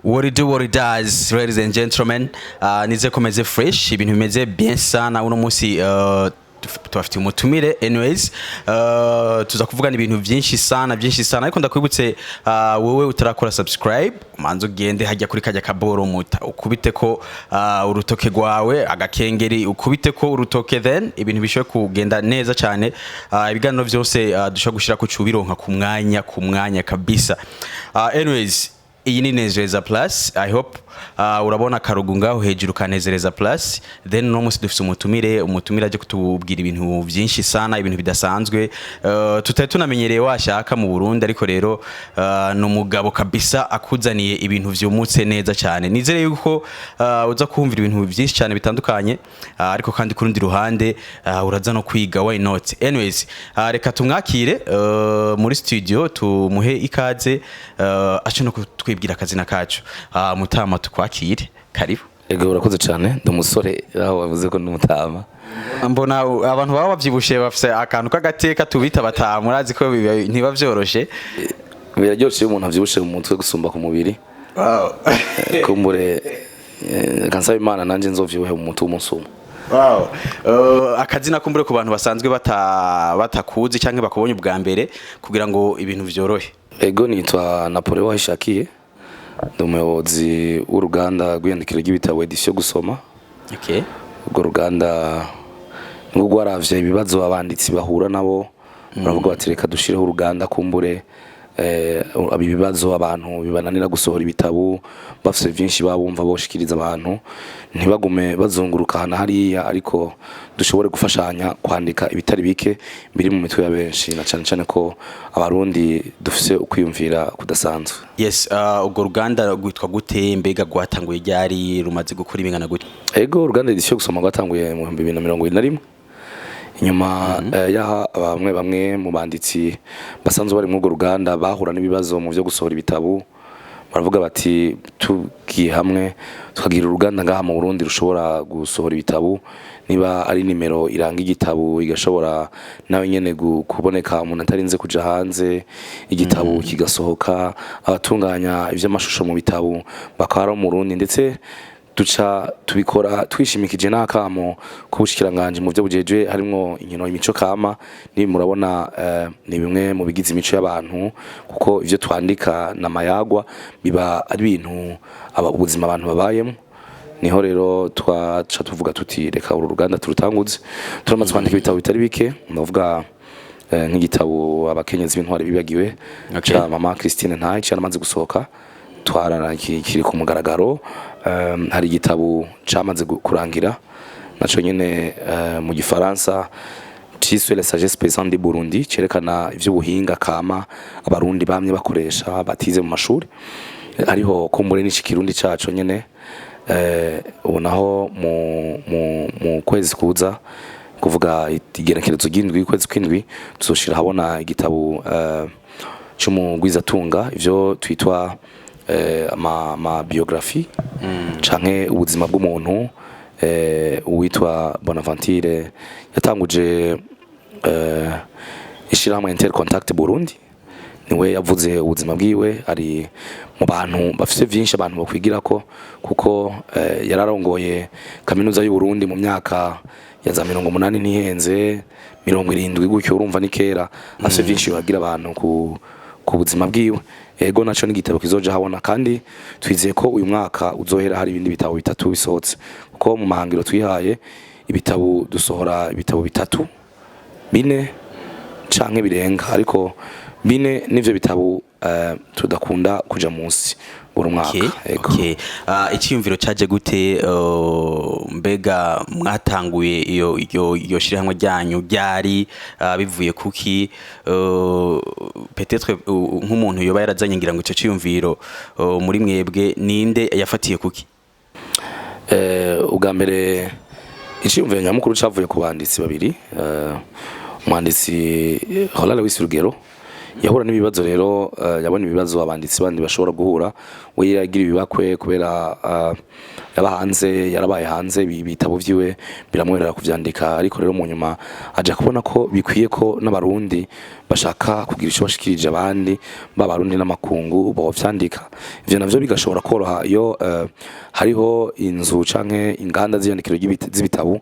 What it do, what it does, ladies and gentlemen. Nize ko meze fresh, ibintu bimeze bien sana. Uno munsi tubafitiye umutumire. Anyways, tuza kuvugana ibintu byinshi sana, byinshi sana, ariko ndakwibutse, wowe utarakora subscribe, umanze ugende hajya kuri kajya kaboro muta ukubite ko urutoke rwawe, agakengeri ukubite ko urutoke, then ibintu bishobora kugenda neza cyane. Ibiganiro byose dushobora gushira ku cubironka ku mwanya ku mwanya kabisa. Anyways, iyi ni Nezereza Plus. I hope urabona akarugu ngaho hejuru ka Nezereza Plus. Then uno munsi dufise umutumire, umutumire aje kutubwira ibintu byinshi sana, ibintu bidasanzwe tutari tunamenyereye washaka mu Burundi. Ariko rero ni umugabo kabisa akuzaniye ibintu vyumutse neza cyane. Nizere yuko uza kumvira ibintu byinshi cyane bitandukanye, ariko kandi ku rundi ruhande uraza no kwiga, why not? Anyways, reka tumwakire muri studio, tumuhe ikaze, ace no kutwibwira akazina kacu. Mutama, tukwakire, karibu. Ego, urakoze cyane. Ndi umusore, aho wavuze ko ndi umutama. Mbona abantu baba bavyibushe bafise akantu k'agateka tubita batamu, urazi ko ntiba vyoroshe. Biraryoshe iyo umuntu avyibushe mu mutwe gusumba ku mubiri. Kumbure kansaba Imana nanje nzovyibuhe mu mutwe umunsi umwe. Wow. Akazina kumbure ku bantu basanzwe batakuzi cyangwa bakubonye ubwa mbere, kugira ngo ibintu vyorohe. Ego, nitwa Napoleon Wahishakiye, ndi umuyobozi w'uruganda rw'iyandikiro ry'ibitabo Edition Gusoma. Urwo ruganda nibwo rwaravye ibibazo abanditsi bahura nabo, baravuga bati: "Reka dushireho uruganda." Kumbure ibibazo abantu bibananira gusohora ibitabo, bafise vyinshi babumva boshikiriza abantu, ntibagume bazunguruka hana hariya, ariko dushobore gufashanya kwandika ibitari bike biri mu mitwe ya benshi, na cane cane ko Abarundi dufise ukwiyumvira kudasanzwe. Yes, urwo ruganda rwitwa gute? Mbega rwatanguye ryari? Rumaze gukora ibingana gute? Ego, uruganda Edition Gusoma rwatanguye mu 2021, inyuma yaha bamwe bamwe mu banditsi basanzwe bari muri urwo ruganda bahura n'ibibazo mu byo gusohora ibitabo, baravuga bati: "Tugiye hamwe tukagira uruganda ngaha mu Burundi rushobora gusohora ibitabo, niba ari nimero iranga igitabo igashobora nawe nyene kuboneka, umuntu atarinze kuja hanze, igitabo kigasohoka, abatunganya ivy'amashusho mu bitabo bakaba ari mu Burundi." Ndetse duca tubikora twishimikije n'akamo k'ubushikiranganje mu byo bujejwe, harimwo inkino, imico kama. Ni murabona ni bimwe mu bigize imico y'abantu, kuko ivyo twandika na mayagwa biba ari ibintu ubuzima abantu babayemo. Niho rero twaca tuvuga tuti: "Reka uru ruganda turutanguze." Turamaze kwandika ibitabo bitari bike, ndavuga nk'igitabo "Abakenyezi b'intwari bibagiwe" ca mama Christine Ntayi, caramaze gusohoka, twarara kiri ku mugaragaro. Hari igitabo camaze kurangira naco nyene mu Gifaransa ciswe "La sagesse paysanne du Burundi", cerekana ivy'ubuhinga kama Abarundi bamye bakoresha batize mu mashuri. Hariho kumbure n'ikirundi caco nyene. Ubu naho mu kwezi kuza, kuvuga igenekerezo ry'indwi, kwezi kw'indwi, tuzoshira habona igitabo c'umugwizatunga, ivyo twitwa ama biographie canke ubuzima bw'umuntu, uwitwa Bonaventure yatanguje ishirahamwe Intercontact Burundi. Niwe yavuze ubuzima bwiwe, ari mu bantu bafise vyinshi abantu bokwigirako, kuko yararongoye Kaminuza y'u Burundi mu myaka ya za 80, ntihenze, 70 gutyo. Urumva ni kera, afise vyinshi yohagira abantu ku buzima bwiwe. Ego, naco ni igitabo kizoja habona, kandi twizeye ko uyu mwaka uzohera hari ibindi bitabo bitatu bisohotse, kuko mu mahangiro twihaye ibitabo dusohora ibitabo bitatu, bine canke birenga, ariko bine nivyo bitabo tudakunda kuja munsi buri mwaka. Ego. Okay. Icyiyumviro cyaje gute? Mbega mwatanguye iyo shirahamwe ryanyu ryari, bivuye kuki? Peut-être nk'umuntu yoba yarazanye ngira ngo ico ciyumviro muri mwebwe, ninde yafatiye kuki? Ubwa mbere iciyumviro nyamukuru cavuye ku banditsi babiri, umwanditsi Roland Lewis Rugero. Yahura n'ibibazo rero, yabona ibibazo abanditsi bandi bashobora guhura, we yagira ibibakwe kubera yaba hanze, yarabaye hanze, ibitabo vyiwe biramwemerera kuvyandika. Ariko rero mu nyuma aja kubona ko bikwiye ko n'Abarundi bashaka kugira ico bashikirije abandi b'Abarundi n'amakungu bovyandika. Ivyo navyo bigashobora koroha iyo hariho inzu canke inganda z'iyandikiro z'ibitabo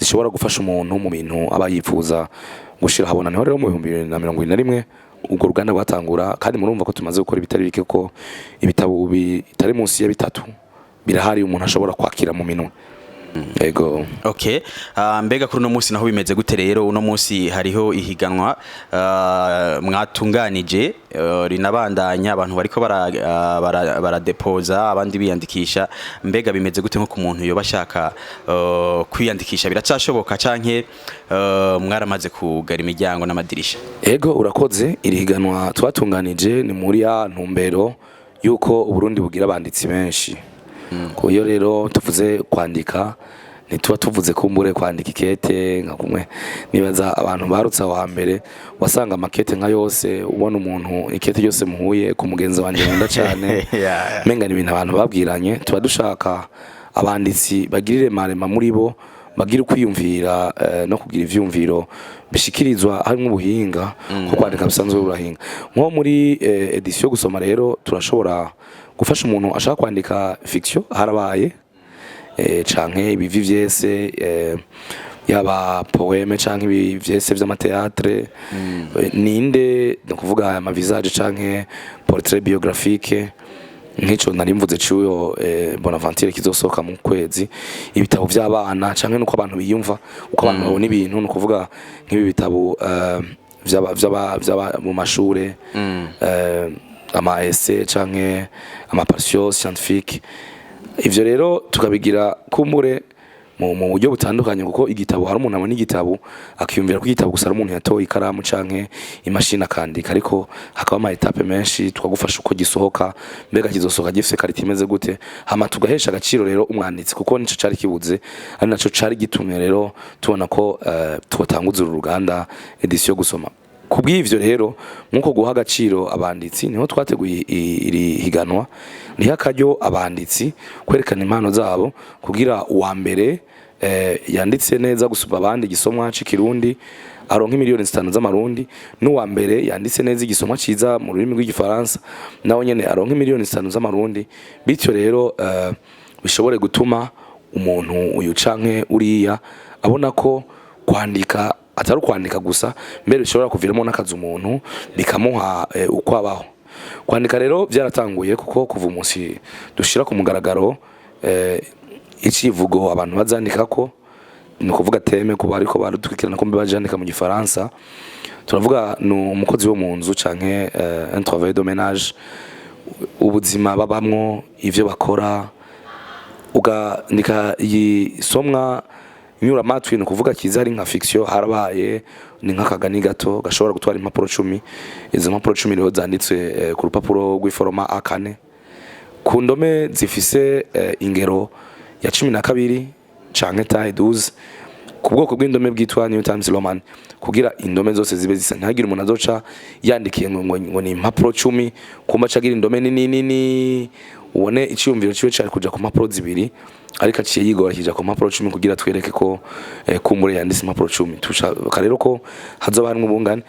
zishobora gufasha umuntu mu bintu aba yifuza gushira habona. Niho rero mu 2021 urwo ruganda rwatangura, kandi murumva ko tumaze gukora ibitari bike, ko ibitabo bitari munsi ya bitatu birahari umuntu ashobora kwakira mu minwe. Ego. Okay. Mbega kuri uno munsi naho bimeze gute rero? Uno munsi hariho ihiganwa mwatunganije, rinabandanya, abantu bariko baradepoza, abandi biyandikisha. Mbega bimeze gute nko ku muntu yoba ashaka kwiyandikisha? Biracashoboka canke mwaramaze kugara imiryango n'amadirisha? Ego, urakoze. Iri higanwa twatunganije ni muri ya ntumbero yuko Uburundi bugira abanditsi benshi. Ku iyo rero tuvuze kwandika, ntituba tuvuze kumbure kwandika ikete nka kumwe nibaza abantu barutse aho hambere, wasanga amakete nka yose, ubona umuntu ikete ryose muhuye ku mugenzi wanje nkunda cyane, menga ni ibintu abantu babwiranye. Tuba dushaka abanditsi bagirire marema muri bo, bagira ukwiyumvira no kugira ivyumviro bishikirizwa harimo ubuhinga, ko kwandika bisanzwe burahinga. Nko muri édition Gusoma rero, turashobora gufasha umuntu ashaka kwandika fiction, harabaye, canke ibivi vyese, yaba poème canke ibi vyese vy'ama théâtre, ninde, ni ukuvuga ama visage canke portrait biographique, nk'ico nari mvuze c'uyo Bonaventure kizosohoka mu kwezi, ibitabo vy'abana canke nuko abantu biyumva, uko abantu babona ibintu, ni ukuvuga nk'ibi bitabo vy'aba mu mashure, ama essai canke ama passion scientifique. Ivyo rero tukabigira kumbure mu buryo butandukanye, kuko igitabo, hari umuntu abona igitabo akiyumvira ko igitabo gusa ari umuntu yatoye ikaramu canke imashini akandika, ariko hakaba ama étapes menshi. Tukagufasha uko gisohoka, mbega kizosohoka gifise qualité imeze gute, hama tugahesha agaciro rero umwanditsi, kuko nico cari kibuze, ari naco cari gitumye rero tubona ko twotanguza uru ruganda édition Gusoma. Kubw'ivyo rero, nkuko guha agaciro abanditsi, niho twateguye iri higanwa riha akaryo abanditsi kwerekana impano zabo, kugira uwa mbere yanditse neza gusumba abandi igisomwa c'ikirundi aronka 5 miliyoni z'amarundi, n'uwa mbere yanditse neza igisomwa ciza mu rurimi rw'igifaransa nawe nyene aronka 5 miliyoni z'amarundi. Bityo rero bishobore gutuma umuntu uyu canke uriya abona ko kwandika atari ukwandika gusa, mbere bishobora kuviramo n'akazi umuntu, bikamuha uko abaho. Kwandika rero byaratanguye, kuko kuva umunsi dushira ku mugaragaro icivugo abantu bazandika ko, ni ukuvuga thème, kuba ariko barudukurikirana ko mbe bajandika mu gifaransa, turavuga ni umukozi wo mu nzu canke un travail de ménage, ubuzima babamwo, ivyo bakora, ugandika igisomwa nyuramatwi, ni ukuvuga kiza ari nka fiction, harabaye, ni nk'akagani gato gashobora gutwara impapuro 10. Izo mpapuro 10 rero zanditswe ku rupapuro rw'i format A4, ku ndome zifise ingero ya 12 canke taille 12, ku bwoko bw'indome bwitwa New Times Roman, kugira indome zose zibe zisa, ntihagire umuntu azoca yandikiye ngo ni impapuro 10, kumba acagira indome nini nini, ubone iciyumviro ciwe cari kuja ku mpapuro zibiri, ariko aciye yigora kija ku mpapuro 10 kugira twereke ko kumbure yanditse impapuro 10. Tushaka rero ko hazoba harimwo ubungane.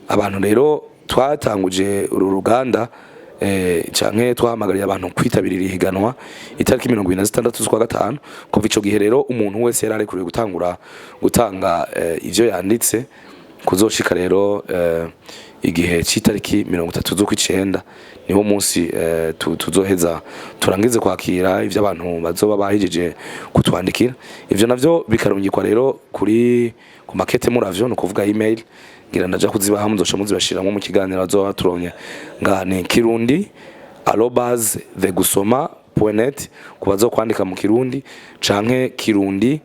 Abantu rero twatanguje uru ruganda, canke twahamagariye abantu kwitabira iri higanwa itariki 26 z'ukwa gatanu. Kuva ico gihe rero, umuntu wese yari arekuriwe gutangura gutanga ivyo yanditse, kuzoshika rero igihe c'itariki 30 z'ukwicenda, niwo munsi tuzoheza turangize kwakira ivyo abantu bazoba bahejeje kutwandikira. Ivyo navyo bikarungikwa rero kuri ku makete muravyo, ni ukuvuga email, ngira ndaja kuzibaha, muzoca muzibashiramwo mu kiganiro bazoba baturonye ngaha, ni kirundi@thegusoma.net ku bazokwandika mu kirundi, canke kirundi,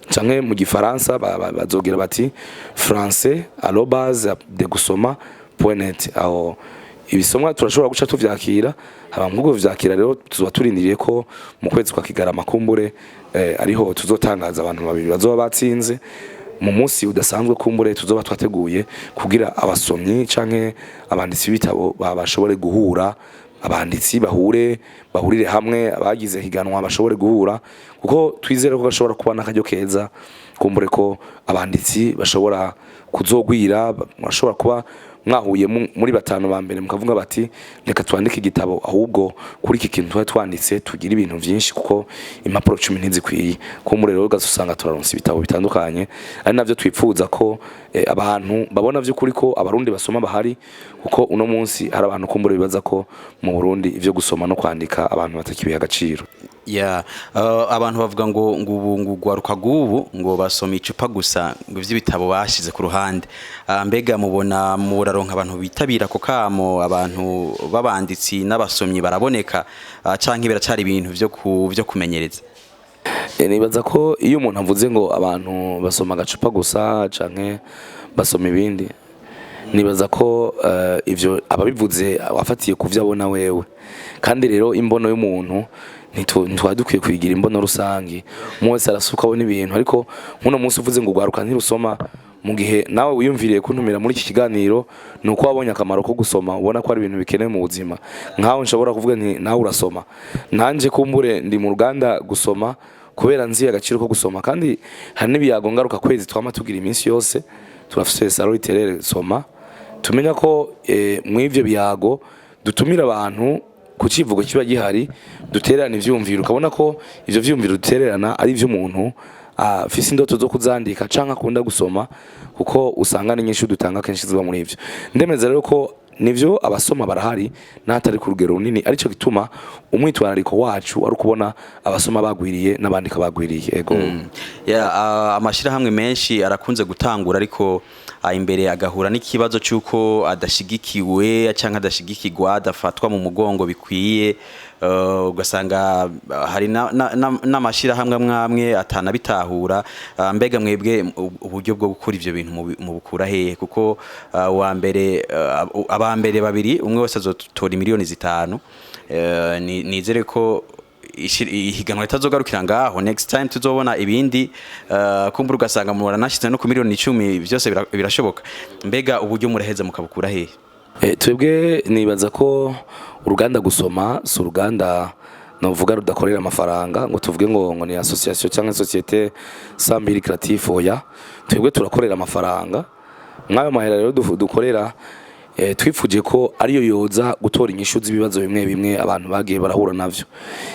canke mu gifaransa bazogira bati français@thegusoma.net. Aho ibisomwa turashobora guca tuvyakira. Haba nk'ubwo vyakira rero, tuzoba turindiriye ko mu kwezi kwa Kigarama kumbure ariho tuzotangaza abantu babiri bazoba batsinze. Mu munsi udasanzwe kumbure tuzoba twateguye kugira abasomyi canke abanditsi b'ibitabo bashobore guhura, abanditsi bahure, bahurire hamwe, abagize higanwa bashobore guhura, kuko twizere ko gashobora kuba n'akaryo keza kumbure ko abanditsi bashobora kuzogwira. Bashobora kuba mwahuye muri batanu ba mbere, mukavuga bati: "Reka twandike igitabo ahubwo kuri iki kintu twari twanditse, tugira ibintu byinshi kuko impapuro 10 ntizikwiye." Kumbure rero ugasanga turaronsa ibitabo bitandukanye, ari navyo twipfuza ko abantu babona vy'ukuri ko Abarundi basoma bahari, kuko uno munsi hari abantu kumbure bibaza ko mu Burundi ivyo gusoma no kwandika abantu batakibiha agaciro. Yeah. Abantu bavuga ngo ubu ngo ugwaruka rw'ubu ngo basoma icupa gusa, ngo ivy'ibitabo bashize ku ruhande. Mbega mubona muraronka abantu bitabira ako kamo? Abantu b'abanditsi n'abasomyi baraboneka, canke biracari ibintu vyo kumenyereza? Nibaza ko iyo umuntu avuze ngo abantu basoma agacupa gusa canke basoma ibindi, nibaza ko ivyo ababivuze afatiye ku vyo abona wewe. Kandi rero imbono y'umuntu ntitwari dukwiye kuyigira imbono rusangi. Umwe wese arasuka abona ibintu. Ariko nk'uno munsi uvuze ngo ugwaruka ntirusoma, mu gihe nawe wiyumviriye kuntumira muri iki kiganiro, ni uko wabonye akamaro ko gusoma, ubona ko ari ibintu bikenewe mu buzima. Nkaho nshobora kuvuga nti nawe urasoma, nanje kumbure ndi mu ruganda gusoma kubera nzi agaciro ko gusoma. Kandi hari n'ibiyago ngaruka kwezi twama tugira iminsi yose, turafise salon littéraire soma. Tumenya ko mw'ivyo biyago dutumira abantu ku civugo kiba gihari, dutererana ivyumviro, ukabona ko ivyo vyumviro dutererana ari ivy'umuntu afise indoto zo kuzandika canke akunda gusoma, kuko usanga n'inyishu dutanga kenshi ziba muri ivyo. Ndemeza rero ko nivyo, abasoma barahari n'atari ku rugero runini, arico gituma umwitwarariko wacu ari ukubona abasoma bagwiriye n'abandika bagwiriye, ego. Yeah, amashirahamwe menshi arakunze gutangura, ariko imbere agahura n'ikibazo cy'uko adashigikiwe canke adashigikirwa, adafatwa mu mugongo bikwiye. Ugasanga hari n'amashirahamwe amwe amwe atanabitahura. Mbega mwebwe uburyo bwo gukora ivyo bintu mubukura hehe? Kuko uwa mbere, aba mbere babiri, umwe wese azotora miliyoni 5. Nizere ko ihiganwa ritazogarukira ngaho, next time tuzobona ibindi, kumbura ugasanga muranashize no ku miliyoni 10. Byose birashoboka. Mbega uburyo muraheza mukabukura hehe? Twebwe nibaza ko uruganda gusoma si uruganda novuga rudakorera amafaranga, ngo tuvuge ngo ni association cyangwa société sans but lucratif. Oya, twebwe turakorera amafaranga. Mw'ayo mahera rero dukorera, twifuje ko ariyo yoza gutora inyishu z'ibibazo bimwe bimwe abantu bagiye barahura navyo.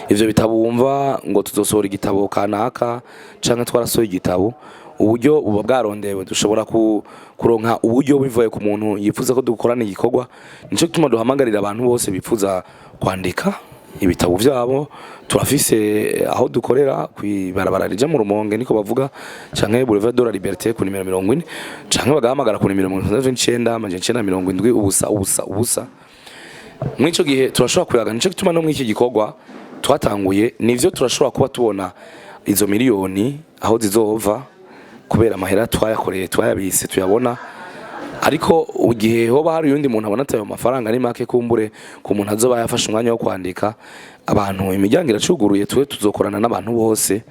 Ivyo bitabo wumva ngo tuzosohora igitabo kanaka canke twarasohoye igitabo, uburyo buba bwarondewe. Dushobora kuronka uburyo bivuye ku muntu yifuza ko dukorana igikorwa. Nico gituma duhamagarira abantu bose bifuza kwandika ibitabo vyabo. Turafise aho dukorera kwibarabara rija mu Rumonge, niko bavuga, canke Boulevard de la Liberté ku nimero 40, canke bagahamagara ku nimero 69 970 0 0 0. Mw'ico gihe turashobora kuyaga. Nico gituma no mw'iki gikorwa twatanguye, nivyo, turashobora kuba tubona izo miliyoni aho zizova kubera amahera twayakoreye, twayabise, tuyabona. Ariko igihe hoba hari uyundi muntu abona ati ayo mafaranga ari make, kumbure ku muntu azoba yafashe umwanya wo kwandika, abantu imiryango iracuguruye. Twe tuzokorana n'abantu bose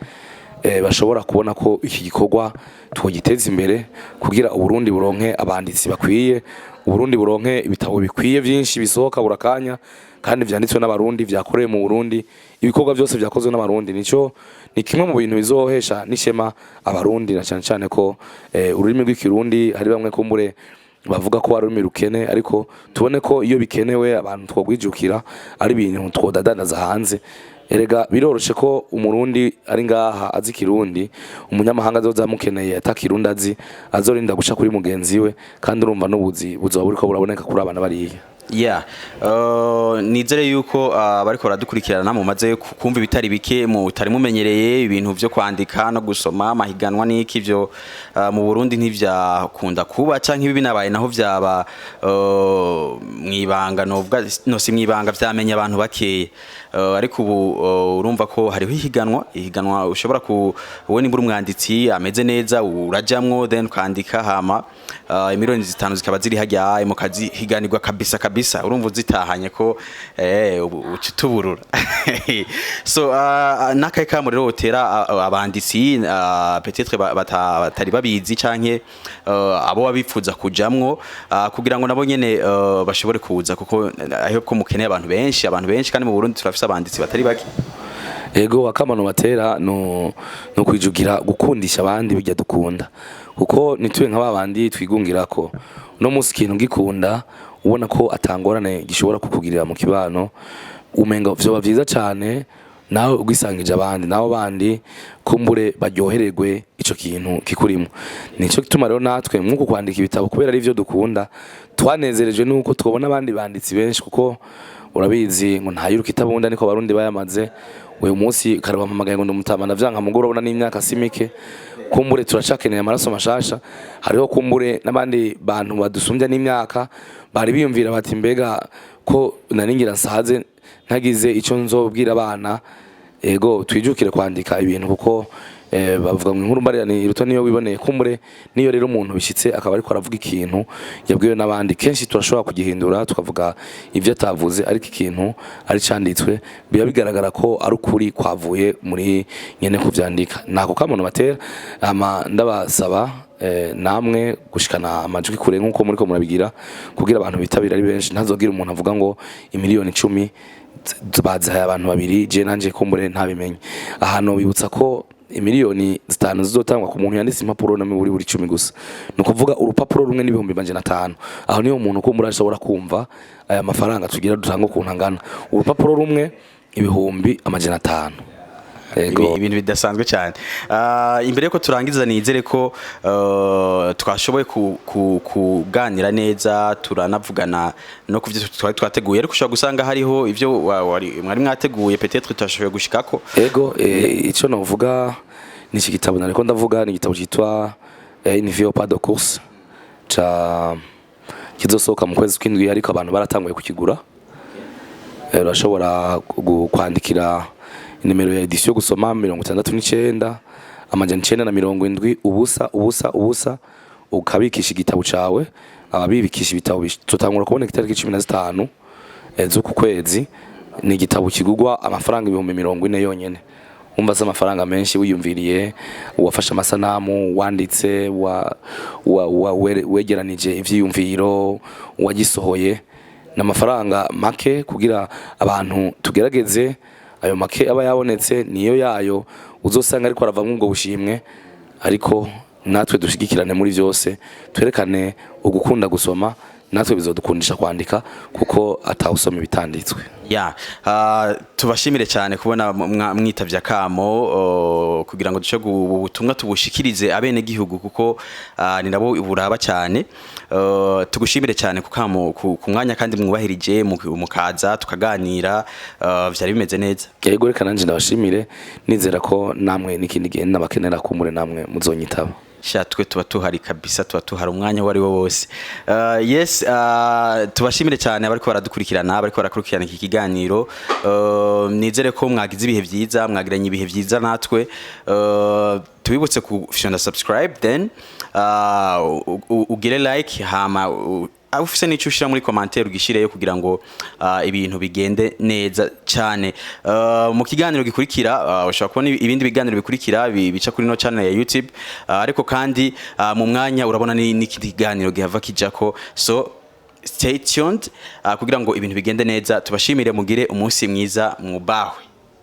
bashobora kubona ko iki gikorwa twogiteza imbere kugira Uburundi buronke abanditsi bakwiye, Uburundi buronke ibitabo bikwiye byinshi bisohoka burakanya kandi vyanditswe n'Abarundi, vyakorewe mu Burundi, ibikorwa byose vyakozwe n'Abarundi. Nico ni kimwe mu bintu bizohesha n'ishema Abarundi, na cyane cyane ko ururimi rw'Ikirundi hari bamwe kumbure bavuga ko ari ururimi rukene, ariko tubone ko iyo bikenewe abantu twogwijukira, ari ibintu twodadanaza hanze. Erega biroroshe ko Umurundi ari ngaha azi Kirundi, umunyamahanga azoza amukeneye atakirundi azi, azorinda guca kuri mugenzi we. Kandi urumva n'ubuzi buzoba buriko buraboneka kuri abana bariya. Yeah. Nizere yuko bariko baradukurikirana mumaze kumva ibitari bike mutari mumenyereye, ibintu vyo kwandika no gusoma, amahiganwa n'iki. Ivyo mu Burundi ntivyakunda kuba, canke ibi binabaye naho vyaba mwibanga, novuga no si mwibanga, vyamenya abantu bakeye. Ariko ubu urumva ko hariho ihiganwa ushobora ku wowe nimba uri umwanditsi ameze neza, urajamwo, then ukandika, hama miliyoni 5 zikaba ziri hajya, mukazihiganirwa kabisa kabisa. Kabisa urumva uzitahanye ko ubu uca utuburura. So n'akahe kamo rero wotera abanditsi, peut-être batari babizi, canke abo babifuza kujamwo, kugira ngo nabo nyene bashobore kuza, kuko aho ko mukeneye abantu benshi, abantu benshi, kandi mu Burundi turafise abanditsi batari bake? Ego, akamaro batera no kwijugira gukundisha abandi bijya dukunda, kuko nitube nka babandi twigungirako. No munsi ikintu gikunda, ubona ko atangorane gishobora kukugirira mu kibano, umenga vyoba vyiza cane nawe ugisangije abandi, nabo bandi kumbure baryohererwe ico kintu kikurimo. Nico gituma rero natwe mwuko kwandika ibitabo, kubera ari ivyo dukunda, twanezerejwe nuko twobona abandi banditsi benshi, kuko urabizi ngo ntayiruka itabunda, niko Barundi bayamaze. Uyu munsi kare bampamagaye ngo ndumutama, ndavyanka, mugoroba n'imyaka simike. Kumbure turacakeneye amaraso mashasha. Hariho kumbure n'abandi bantu badusumbya n'imyaka bari biyumvira bati: "Mbega ko naringira nsaze ntagize ico nzobwira abana?" Ego, twijukire kwandika ibintu, kuko bavuga ngo inkuru mbarira ni iruta niyo wiboneye. Kumbure niyo rero umuntu bishitse akaba ariko aravuga ikintu yabwiwe n'abandi, kenshi turashobora kugihindura tukavuga ivyo atavuze, ariko ikintu ari canditswe biba bigaragara ko ari ukuri kwavuye muri nyene kuvyandika. Nako kamono batera. Ama ndabasaba namwe gushikana amajwi kure nkuko muriko murabigira, kugira abantu bitabira ari benshi. Ntazogira umuntu avuga ngo imiliyoni 10 bazihaye abantu babiri, je nanje kumbure ntabimenye. Ahantu bibutsa ko imiliyoni 5 zizotangwa ku muntu yanditse impapuro na buri buri 10 gusa, ni ukuvuga urupapuro rumwe n'500,000. Aho niyo umuntu kumbura ashobora kumva aya mafaranga tugira dutanga ukuntu angana. Urupapuro rumwe 500,000. Ego. Ibintu bidasanzwe cyane. Imbere yuko turangiza, nizere ko twashoboye kuganira neza, turanavugana no ku byo twari twateguye, ariko ushobora gusanga hariho ivyo mwari mwateguye peut-être tutashoboye gushikako. Ego, ico novuga ni iki gitabo nariko ndavuga, ni igitabo cyitwa Une vie au pas de course, ca kizosohoka mu kwezi kw'indwi, ariko abantu baratanguye kukigura. Urashobora kwandikira nimero ya édition Gusoma, 69 970 0 0 0, ukabikisha igitabo cawe. Ababibikisha ibitabo tuzotangura kuboneka itariki 15 z'uku kwezi. Ni igitabo kigugwa amafaranga 40,000 yonyene. Umva se, amafaranga menshi wiyumviriye uwafashe amasanamu, wanditse, wa wegeranije ivyiyumviro, wagisohoye, n'amafaranga make. Kugira abantu tugerageze, ayo make aba yabonetse niyo yayo uzosanga ariko aravamwo ubwo bushimwe. Ariko natwe dushigikirane muri byose, twerekane ugukunda gusoma, natwe bizodukundisha kwandika, kuko atawusoma ibitanditswe. Ya, tubashimire cyane kubona mwitavye akamo kugira ngo duce ubu butumwa tubushikirize abene gihugu, kuko ni nabo buraba cyane. Tugushimire cyane ku kamo, ku mwanya kandi mwubahirije mukaza tukaganira, vyari bimeze neza. Yego, reka nanje ndabashimire, nizera ko namwe n'ikindi gihe nabakenera kumure namwe muzonyitaba. Sha, twe tuba tuhari kabisa, tuba tuhari umwanya uwo ari wo wose. Yes, tubashimire cyane abariko baradukurikirana, abariko barakurikirana iki kiganiro. Nizere ko mwagize ibihe vyiza, mwagiranye ibihe vyiza natwe. Tubibutse ku subscribe, then ugire like, hama ufise n'ico ushira muri commentaire ugishireyo, kugira ngo ibintu bigende neza cyane. Mu kiganiro gikurikira, ushobora kubona ibindi biganiro bikurikira bica kuri no channel ya YouTube, ariko kandi mu mwanya urabona n'ikindi kiganiro gihava kijako. So stay tuned kugira ngo ibintu bigende neza. Tubashimire, mugire umunsi mwiza, mwubahwe.